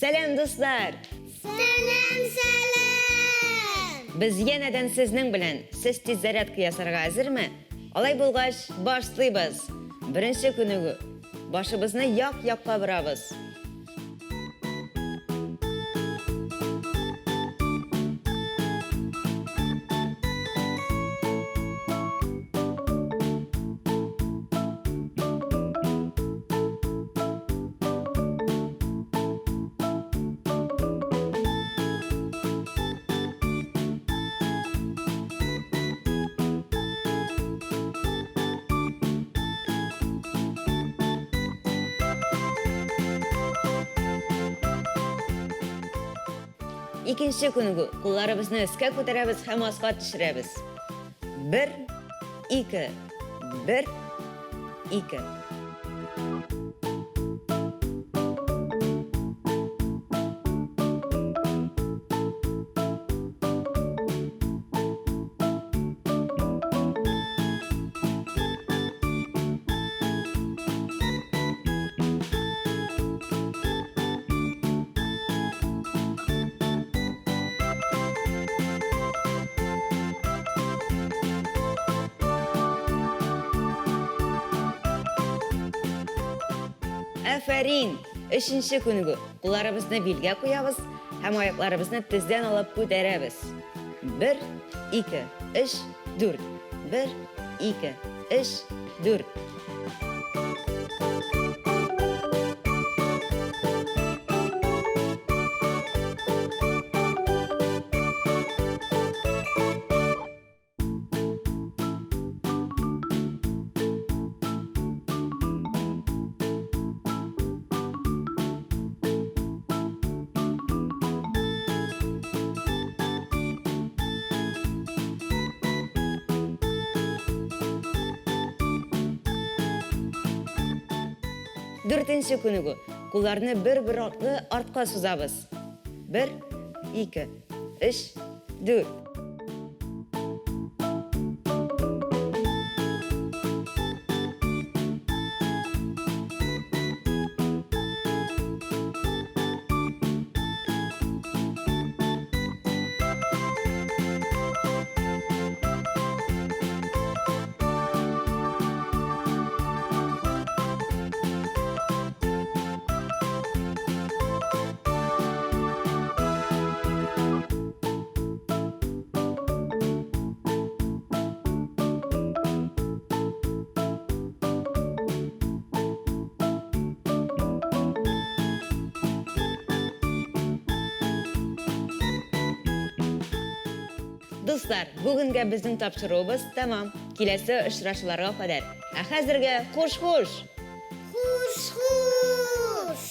Сәлам, дуслар! Сәлам, сәлам! Без янәдән сезнең белән. Сез тиз зарядка ясарга әзерме? Алай булгач, башлыйбыз. Беренче күнегү. Башыбызны як-якка борабыз. Икенче күнегү. Кулларыбызны өскә күтәрәбез һәм аска төшерәбез. Бер, ике, бер, ике. Афәрин! Өченче күнегү. Кулларыбызны билгә куябыз һәм аякларыбызны тездән алып күтәрәбез. Бер, ике, өч, дүрт. Бер, ике, өч, дүрт. Дүртенче күнегү. Кулларны бер-бер артлы артка сузабыз. Бер, ике, өч, дүрт. Дуслар, бүгенгә безнең тапшыруыбыз тәмам. Киләсе очрашуларга кадәр. Ә хәзергә хуш-хуш! Хуш-хуш!